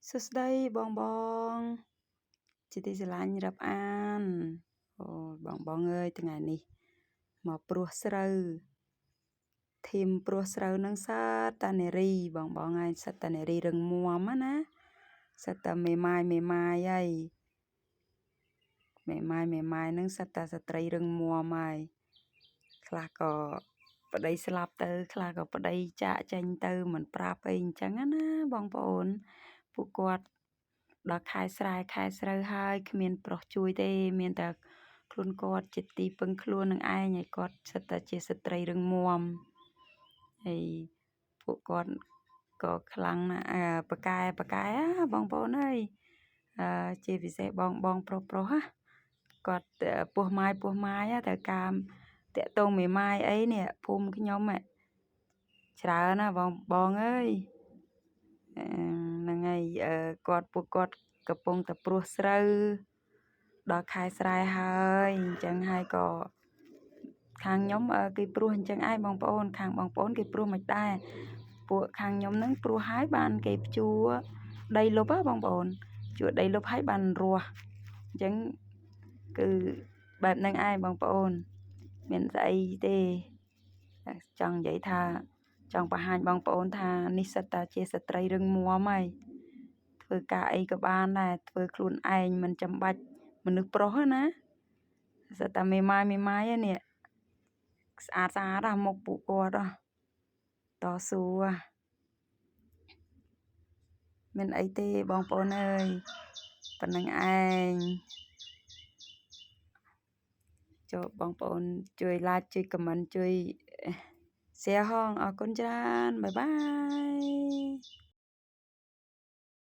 សួស្តីបងបងជាទីស្រឡាញ់រាប់អានអូបងបងអើយថ្ងៃនេះមកព្រោះស្រូវធីមព្រោះស្រូវនឹងសិតតានារីបងបងហើយសិតតានារីរឹងមាំណាសិតតាមេម៉ាយមេម៉ាយហើយមេម៉ាយមេម៉ាយនឹងសិតតាស្ត្រីរឹងមាំហើយខ្លះក៏ប្តីស្លាប់ទៅខ្លះក៏ប្តីចាកចេញទៅមិនប្រាប់អីអញ្ចឹងណាបងប្អូនពួកគាត់ដល់ខែស្រែខែស្រូវហើយគ្មានប្រុសជួយទេមានតែខ្លួនគាត់ជាទីពឹងខ្លួននឹងឯងហើយគាត់សិតតែជាស្ត្រីរឹងមាំហើយពួកគាត់ក៏ខ្លាំងណាស់ប៉កែប៉កែបងប្អូនអើយជាពិសេសបងបងប្រុសប្រុសណាគាត់ពោះម៉ាយពោះម៉ាយត្រូវការតាក់ទងមេម៉ាយអីនេះភូមិខ្ញុំច្រើនណាបងបងអើយហ្នឹងហើយគាត់ពួកគាត់កំពុងតែព្រោះស្រូវដល់ខែស្រែហើយអញ្ចឹងហើយក៏ខាងខ្ញុំគេព្រោះអញ្ចឹងឯងបងប្អូនខាងបងប្អូនគេព្រោះមិនដែរពួកខាងខ្ញុំហ្នឹងព្រោះហើយបានគេភ្ជួរដីលុបហ៎បងប្អូនជួរដីលុបហើយបានរស់អញ្ចឹងគឺបែបហ្នឹងឯងបងប្អូនមានស្អីទេចង់និយាយថាចង់បង្ហាញបងប្អូនថានេះសិតតាជាស្ត្រីរឹងមាំហើយធ្វើការអីក៏បានដែរធ្វើខ្លួនឯងមិនចាំបាច់មនុស្សប្រុសណាសិតតាមេម៉ាយមេម៉ាយនេះស្អាតស្អាតណាមុខពួកគាត់តស៊ូមានអីទេបងប្អូនអើយប៉ុណ្្នឹងឯងចូលបងប្អូនជួយ like ជួយ comment ជួយ share ហងអរគុណច្រើនបាយបាយ។